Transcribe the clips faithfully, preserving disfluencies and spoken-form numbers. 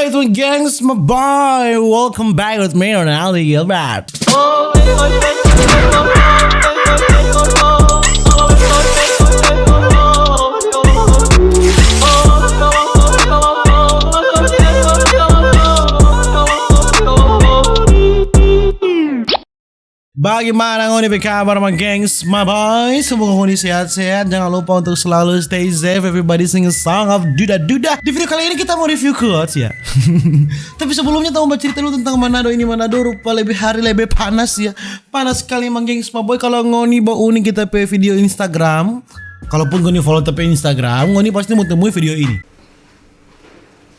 Hey, gengs, my boy. Welcome back with me on Ali Gilbert. Bagaimana ngoni pe kabar, my gengs, my boy? Semoga ngoni sehat-sehat. Jangan lupa untuk selalu stay safe. Everybody sing a song of Duda Duda. Di video kali ini kita mau review clothes ya. Tapi sebelumnya, tau mau cerita dulu tentang Manado ini. Manado rupa lebih hari lebih panas ya. Panas sekali, my gengs, my boy. Kalau ngoni bauni kita pe video Instagram, kalaupun ngoni follow ta pe Instagram, ngoni pasti mau temui video ini.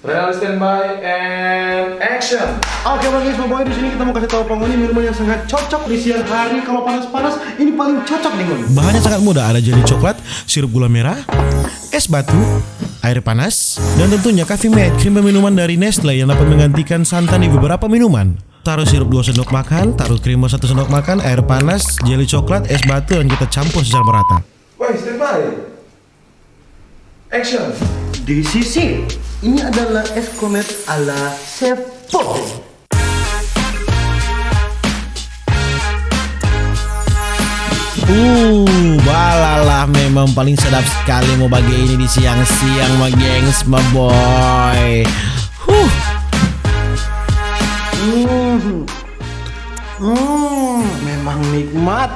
Real standby and action. Oke, my gengs, my boy, di sini kita mau kasih tahu pa ngoni minuman yang sangat cocok di siang hari. Kalau panas-panas, ini paling cocok di ngoni. Bahannya sangat mudah, ada jeli coklat, sirup gula merah, es batu, air panas, dan tentunya Coffee Mate, krim minuman dari Nestle yang dapat menggantikan santan di beberapa minuman. Taruh sirup dua sendok makan, taruh krim satu sendok makan, air panas, jeli coklat, es batu, dan kita campur secara merata. Woi, standby. Action. Di sisi ini adalah es komet ala Chef Pop. Uh, balalah, memang paling sedap sekali mau bage ini di siang-siang, my gengs, my boy. Huh. Hmm. Hmm, memang nikmat.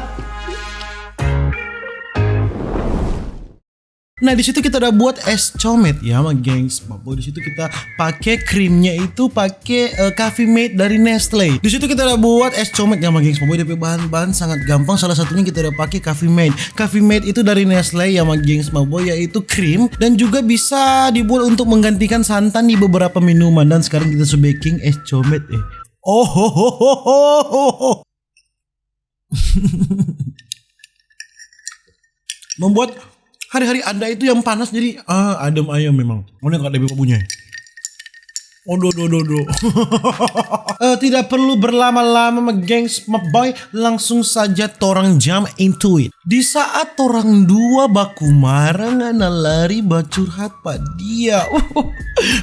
Nah, di situ kita udah buat es comet ya, my gengs, my boy. Di situ kita pakai krimnya itu pakai, eh, Coffee Mate dari Nestle. Di situ kita udah buat es comet ya, my gengs, my boy. Dia pe bahan-bahan sangat gampang. Salah satunya kita udah pakai Coffee Mate. Coffee Mate itu dari Nestle ya, my gengs, my boy, yaitu krim dan juga bisa dibuat untuk menggantikan santan di beberapa minuman. Dan sekarang kita su beking es comet, eh. Oh, ho, ho, ho, ho, ho, ho. Membuat hari-hari Anda itu yang panas, jadi, ah, adem ayem memang. Mana kak Debbie punya? Odo, do, do, do. Eh, tidak perlu berlama-lama, my gengs, my boy. Langsung saja torang jump into it. Di saat torang dua baku marah, ngana lari bacurhat pa dia.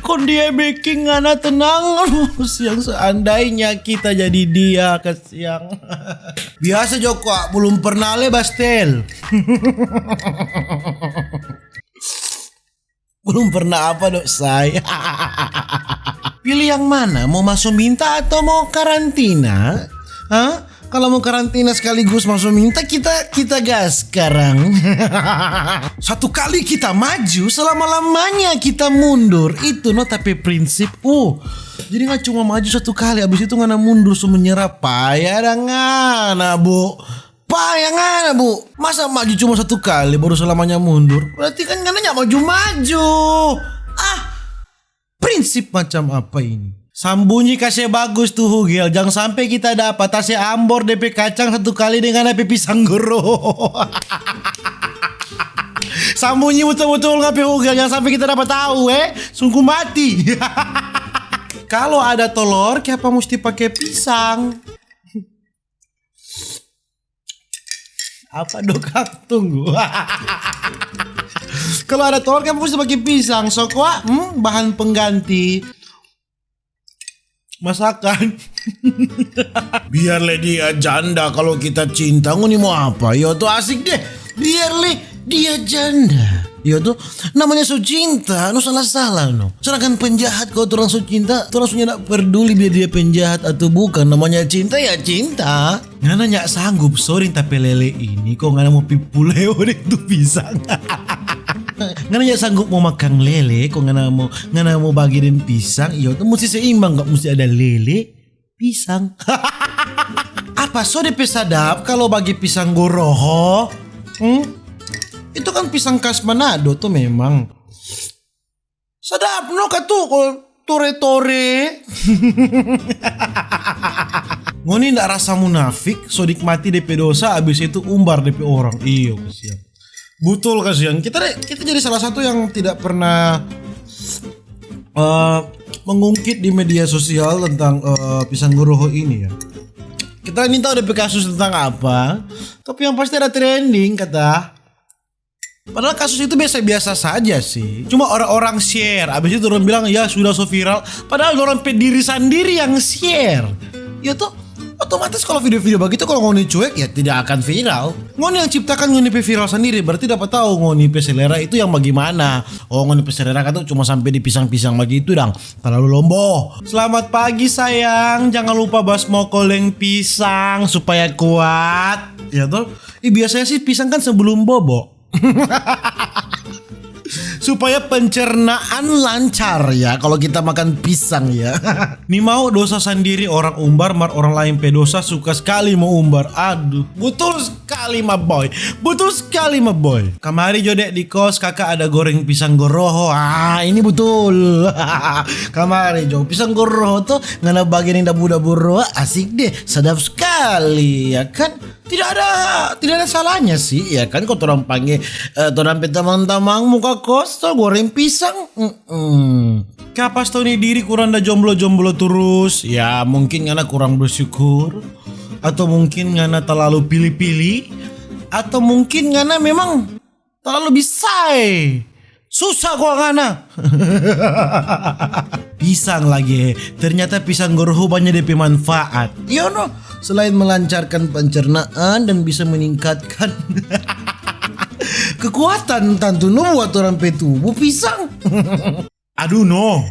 Kong dia beking ngana tenang. Aduh, siang, seandainya kita jadi dia, kasiang. Biasa jo kwa, belum pernah le bastel. Belum pernah apa do, say? Pilih yang mana? Mau maso minta atau mau karantina? Hah? Kalau mau karantina sekaligus maso minta, kita, kita gas sekarang. Satu kali kita maju, selama-lamanya kita mundur. Itu no ta pe prinsip. Uh, jadi ngana cuma maju satu kali, abis itu ngana mundur, su menyerah. Paya dang ngana, Bu. Paya ngana, Bu. Masa maju cuma satu kali baru selamanya mundur? Berarti kan ngana nya maju-maju. Ah, prinsip macam apa ini? Sambunyi kase bagus tu hugel, jang sampe kita dapa, ta se ambor de pe kacang satu kali deng ngana pe pisang goro. Sambunyi butul-butul ngana pe hugel, jang sampe kita dapa tau, eh. Sungguh mati. Kalo ada tolor, kiapa musti pake pisang? Apa do kang? Tunggu. Kalau ada tolor kan mesti pakai pisang, so kwa, hmm, bahan pengganti masakan. Biar le dia janda, kalau kita cinta, ngoni mau apa? Yo tuh asik deh. Biar le dia janda. Yo tuh, namanya su cinta, no salah-salah no. Sedangkan penjahat, kalau orang su cinta, orang su nyanda peduli biar dia penjahat atau bukan. Namanya cinta ya cinta. Ngana nya sanggup so deng ta pe lele ini, kong ngana mo pi puleo deng tu pisang. Ngana nya sanggup mo makang lele, kong ngana mo, ngana mo bage deng pisang, iyo tu musti seimbang, kong musti ada lele, pisang. Apa so de pe sadap kalo bage pisang goroho? Hmm? Itu kan pisang khas Manado tu memang. Sadap no katu, tore-tore. Ngoni ndak rasa munafik, so nikmati de pe dosa, abis itu umbar de pe orang. Iyo, kasiang. Butul, kasiang. Kita, kita jadi salah satu yang tidak pernah, eh, mengungkit di media sosial tentang, eh, pisang goroho ini, ya. Kita ini tahu de pe kasus tentang apa, tapi yang pasti ada trending, kata. Padahal kasus itu biasa-biasa saja sih. Cuma orang-orang share, abis itu orang bilang, "Ya sudah, so viral." Padahal orang pe diri sandiri yang share. Ya toh? Otomatis kalau video-video begitu, kalau ngoni cuek, ya tidak akan viral. Ngoni yang ciptakan ngoni pe viral sendiri, berarti dapat tahu ngoni pe selera itu yang bagaimana. Oh, ngoni pe selera kan tuh cuma sampai di pisang-pisang begitu dang. Terlalu lombo. Selamat pagi sayang, jangan lupa basmokol deng pisang supaya kuat. Ya toh? Ih, biasanya sih pisang kan sebelum bobo. Supaya pencernaan lancar ya kalau kita makan pisang ya. Nimau dosa sandiri orang umbar, mar orang lain pe dosa suka skali mo umbar. Aduh, butul skali, my boy. Butul skali, my boy. Kamari jo, dek, di kos kaka ada goreng pisang goroho. Ah, ini butul. Kamari jo, pisang goroho to, ngana bage deng dabu-dabu roa, asik deh, sadap skali, ya kan? Tidak ada, tidak ada salahnya sih, ya kan, kalo torang pangge, eh, torang pe tamang-tamang muka kos to goreng pisang. Mm-mm. Kapas tau ni diri kurang da jomblo-jomblo turus, ya mungkin ngana kurang bersyukur, atau mungkin ngana talalu pili-pili, atau mungkin ngana memang talalu bisa, eh. Susah kwa ngana. Pisang lagi, eh. Ternyata pisang goroho banya de pe manfaat. Iyo no, selain melancarkan pencernaan dan bisa meningkatkan kekuatan, tantu no buat orang pe tubuh pisang. Aduh no.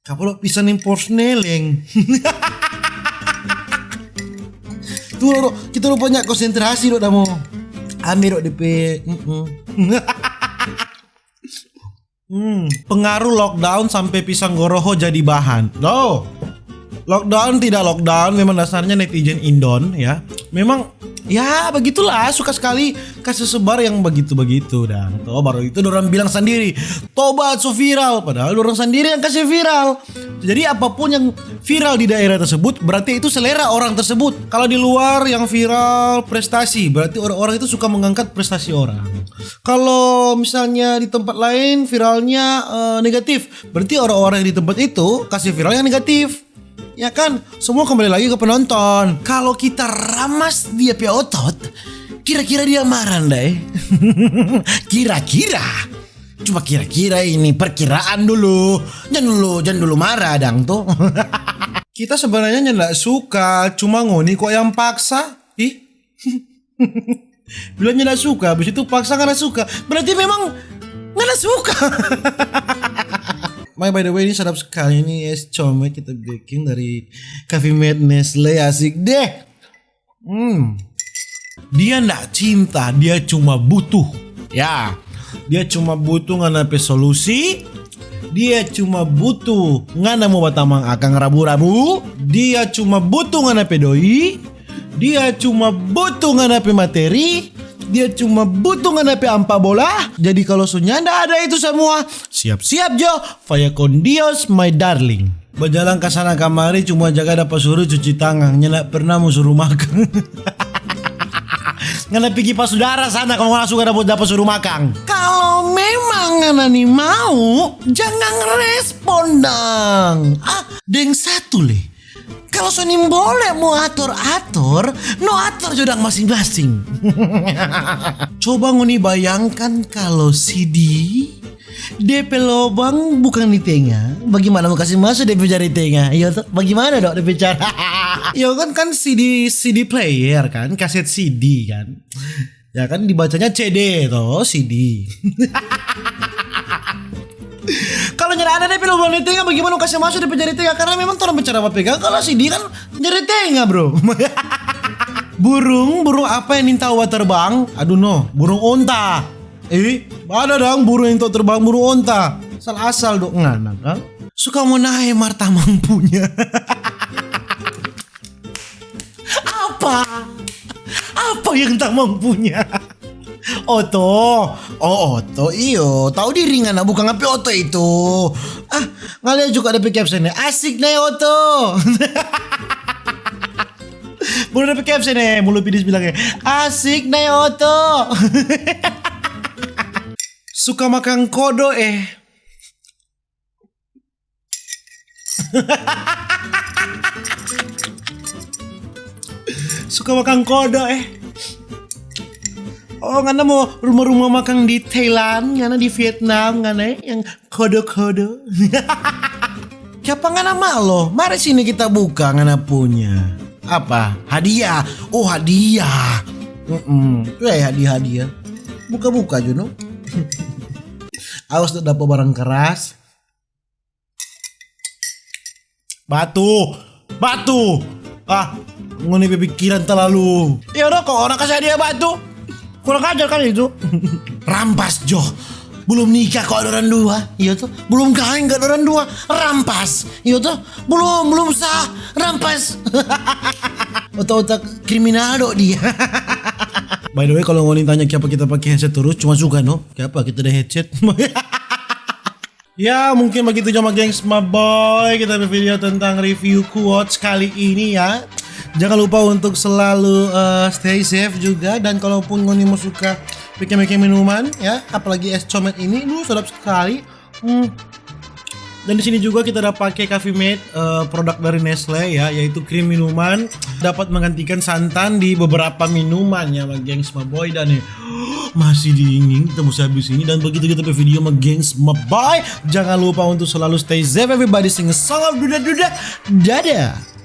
Kapalo pisang deng porsneleng. Tuh lo, kita lo banyak konsentrasi lo, damo. Ambil lo depe. Mm-mm. Hmm, pengaruh lockdown sampai pisang goroho jadi bahan. No. Lockdown tidak lockdown, memang dasarnya netizen Indon ya. Memang ya begitulah, suka sekali kasih sebar yang begitu-begitu dang. Tuh, baru itu dorang bilang sendiri, "Tobat, so viral." Padahal dorang sendiri yang kasih viral. Jadi apapun yang viral di daerah tersebut, berarti itu selera orang tersebut. Kalau di luar yang viral prestasi, berarti orang-orang itu suka mengangkat prestasi orang. Kalau misalnya di tempat lain viralnya, eh, negatif, berarti orang-orang yang di tempat itu kasih viral yang negatif. Ya kan? Semua kembali lagi ke penonton. Kalau kita ramas dia pe otot, kira-kira dia marah nda, eh? Kira-kira. Cuma kira-kira ini, perkiraan dulu. Jangan dulu, jangan dulu marah dang tuh. Kita sebenarnya nyanda suka, cuma ngoni kok yang paksa. Ih. Bilangnya nda suka, habis itu paksa karena suka. Berarti memang ngana suka. My, by the way, ini sadap sekali nih es comel kita bikin dari Coffee Mate Nestle, asik deh. Hmm. Dia ndak cinta, dia cuma butuh. Ya, dia cuma butuh ngana pe solusi. Dia cuma butuh ngana mo batamang akang rabu-rabu. Dia cuma butuh ngana pe doi. Dia cuma butuh ngana pe materi. Dia cuma butuh ngana pe ampa bola. Jadi kalau so nyanda ada itu samua, siap-siap jo, vaya con Dios, my darling. Bajalang ka sana kamari cuma jaga dapa suru cuci tangan, nyanda pernah mo suru makang. Ngana pigi pa sudara sana, kalo ngana suka dapa, dapa suru makang. Kalo memang ngana nimau, jangan respon dang. Ah, deng satu le. Kalo so nimbole mo ator-ator, no ator jo dang masing-masing. Coba ngoni bayangkan kalo C D, de pe lobang bukang di tenga, bagimana mo kase maso de pe jari tenga? Iyo to, bagimana dong de pe cara? Iyo kan, kan C D, C D player kan, kaset C D kan. Ya kan dibacanya C D to, C D. Kalo nyanda ada de pe lobang di tenga, bagimana mo kase maso de pe jari tenga? Karna memang torang pe cara bapegang kalo C D kan jari tenga, bro. Burung, burung apa yang nintau baterbang? Aduh no, burung onta. Eh, ada dang burung yang tau terbang, burung onta. Asal-asal dong ngana dang. Suka mo nae mar tamang punya. Apa? Apa yang tamang punya? Oto. Oh, oto, iyo. Tau diri ngana bukang apa oto itu. Ah, ngana lia juga ada pe caption ya. Asik nae oto. Baru ada pe caption ya, mulu pidis bilangnya. Asik nae oto. Suka makang kodo eh. Suka makang kodo, eh. Oh, ngana mo rumah-rumah makang di Thailand, ngana di Vietnam, ngana, eh, yang kodo-kodo. Kiapa ngana malo? Mari sini kita buka ngana punya. Apa? Hadiah. Oh, hadiah. Mm-mm. Itu ya hadiah-hadiah. Buka-buka jo, no. Awas dapa barang keras. Batu. Batu. Ah, ngoni pe pikiran talalu. Iyo dong, kong orang kase hadiah batu. Kurang ajar kan itu. Rampas jo. Belum nikah kong ada orang dua, iyo to? Belum kaweng kong ada orang dua. Rampas, iyo to? Belum, belum sah. Rampas. Otak-otak kriminal do dia. By the way, kalau ngoni tanya kiapa kita pakai headset terus, cuma suka, no? Kiapa kita ada headset? Ya, mungkin begitu jo, gengs, my boy, kita pe video tentang review quotes kali ini, ya. Jangan lupa untuk selalu, eh, stay safe juga. Dan kalaupun ngoni mo suka bikin-bikin minuman, ya, apalagi es comet ini, lu sedap sekali. Hmm. Dan di sini juga kita ada pakai Coffee Mate, eh, produk dari Nestle, ya, yaitu krim minuman, dapat menggantikan santan di beberapa minuman, ya, my gengs, my boy. Dan nih, masih dingin, kita mesti habis ini. Dan begitu kita pe video, my gengs, my boy. Jangan lupa untuk selalu stay safe, everybody. Sing a song of duda-duda. Dadah.